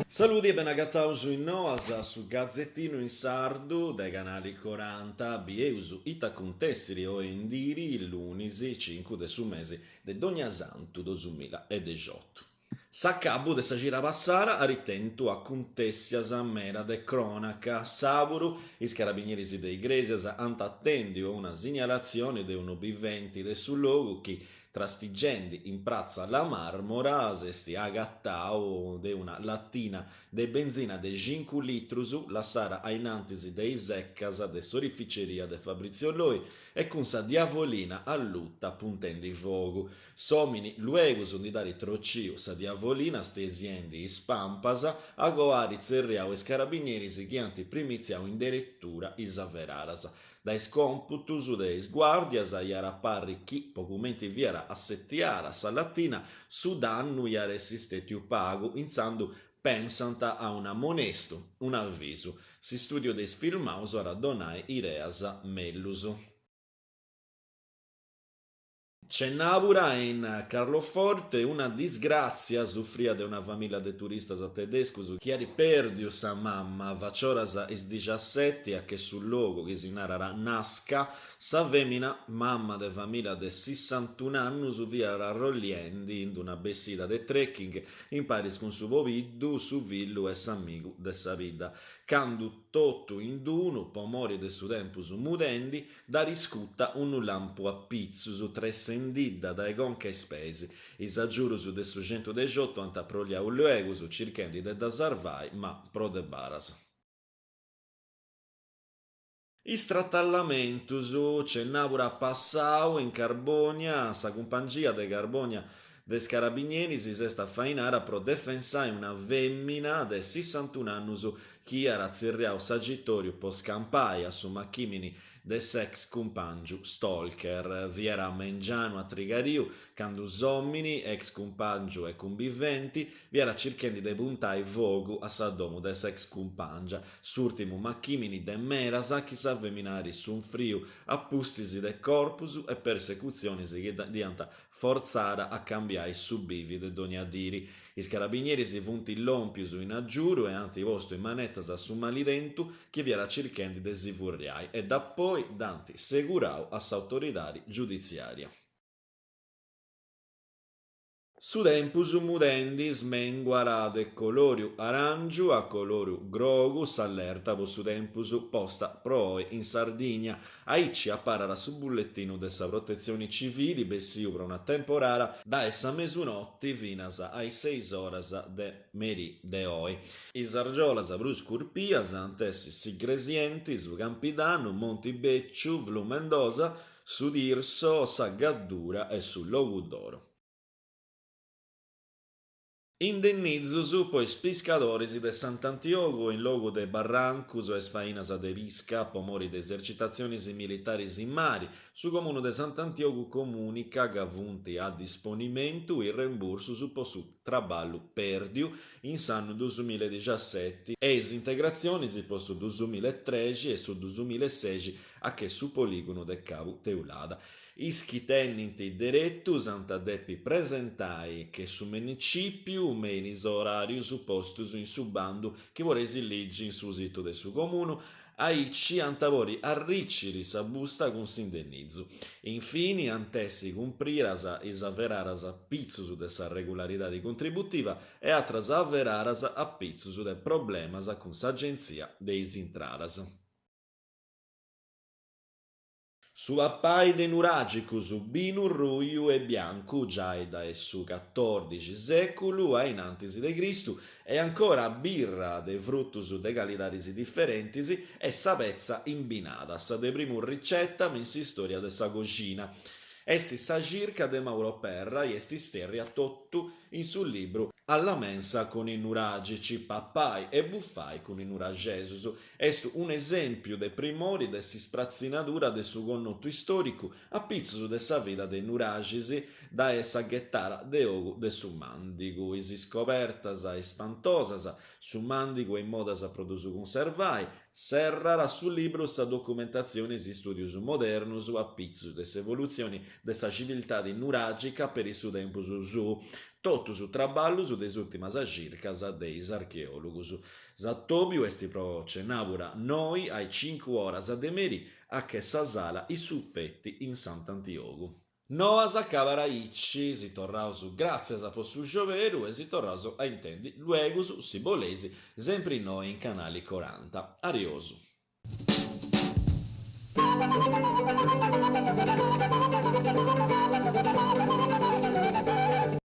Saludi e benagataus in Noas, su gazetinu in sardu de Canali Coranta. Bieus ita acuntessiri oi in diri, lunis cincu de su mesi de Donniasantu dosumilla e dexiotu. S'acabu de sa cida passada at tentu acuntèssias meda de crònaca. Sàburu, is carabinieris de Igrèsias ant atèndiu a una signalatzioni de unu biventi de su logu chi, trastigendi in pratza La Marmora, s'est agatau de una latina de benzina de cincu litrus lassada a in antis de is ecas de s'orificeria de Fabrizio Loi e cun sa diavolina alluta puntendi fogu. S'òmini luegus ndi dd'at trociu sa diavolina stesiendi is pampas, agoa at tzerriau is carabinieris chi ant primitziau in deretura is averaras. Dae is còmputus de is guàrdias iat a parri chi, po cumenti fiat assetiada sa latina, su dannu iat essi stètiu pagu, intzandu pensant a un'amonestu, un'avisu. S'istùdiu de is filmaus at a donai ideas mellus. Cenàbura in Carloforte una disgràtzia sufria de una famìllia de turistas tedescus chi at pèrdiu sa mamma facioras is dixaseti a che su logu chi si narat Nasca. Sa fèmina, mamma de famìllia de sissantun'annus, fiat arrolliendi in una bessida de trekking in paris cun su pobiddu, su fillu e s'amigu de sa bidda, candu totu in d'unu, po mori de su tempus mudendi, Dd'at iscuta unu lampu a pitzus, tressendidda dae conca a is peis. Is agiurus de su centudexiotu ant aproliau luegus, circhendi de dda sarvai, ma pro de badas. Is tratallamentus, cenàbura passau in Carbònia, sa cumpangia de Carbònia de is carabinieris s'est afainada pro defensai una fèmina de sissantun'annus chi iat tzerriau s'agitòriu po scampai a su machìmini de s'ex cumpàngiu stalker. Fiat a mengianu a trigadiu candu s'òmini, ex cumpàngiu e cumbiventi, fiat circhendi de puntai fogu a sa domu de s'ex cumpàngia, s'ùrtimu machìmini de medas chi sa fèmina at sunfriu a pustis de corpus e persecutzionis chi dd'iant fortzada a cambiai su bivi de dogna diri. Is carabinieris funt lòmpius in agiudu e ant postu in manetas a su malidentu chi fiat circhendi de si furriai e dapoi dd'ant segurau a s'autoridadi giuditziària. Su tempus mudendi smenguat de coloriu aràngiu a coloriu grogu s'allerta po su tempus posta pro oi in Sardigna. Aici aparat su bulletinu de sa Protetzioni Civili bessiu pro una temporada dae sa mesunoti finas a is seis oras de merì de oi. Is argiolas prus curpias ant essi s'Igresienti, su Campidanu, Monti Becciu, Flumendosa, su Tirso, sa Gaddura e su Logudoro. Indennizus po is piscadoris de Sant'Antiogu in logu de barrancus e is fainas de pisca po mori de esercitatzionis militaris in mari. Su Comunu de Sant'Antiogu comunicat ca funt a disponimentu is rembursus po su traballu pèrdiu in s'annu dusumilla e dixaseti e is integratzionis po su dusumilla e trexi e su dusumilla e sexi a che su poligunu de Cabu Teulada. Is chi tenint deretu s'ant a depi presentai che su Municìpiu me in is oràrius postus in su bandu chi podeis ligi in su situ de su Comunu, aici ant a podi arriciri sa busta cun s'indennizu. Infini ant essi cumpridas is averaras a pitzus de sa regularidadi contributiva e atras averaras a pitzus de problemas cun s'Agentzia de is Intradas. Su papai de nuràgicus, binu ruju e biancu giai dae su catòrdixi sèculu a in antis de Cristu e ancora birra de frutus de calidadis diferentis e sa petza imbinada, sa de primu riceta me in s'istòria de sa coxina. Est sa circa de Mauro Perra i est istèrria totu in su libru Alla mensa con i nuragici, papai e bufai cun is nuraxesus, est un'esèmpiu de primori de s'ispratzinadura de su connotu istòricu a pitzus de sa vida de is nuraxis dae sa ghetara de ogu de su màndigu, is iscobertas ispantosas, su màndigu e is modas pro ddus cunservai. Serrat su libru sa documentatzioni e is istùdius modernus a pitzus de s'evolutzioni de sa civiltadi nuràgica peri su tempus suu, totus traballus de is ùrtimas circas de is archeòlogus. S'atòbiu est pro cenàbura noi a is cincu oras de meri a che sa sala I Suffetti in Sant'Antiogu. Noas acabat aici, si torraus gràtzias po su scioberu e si torraus a intendi luegus, si boleis, sempri innoi in Canali Coranta. Ariosu.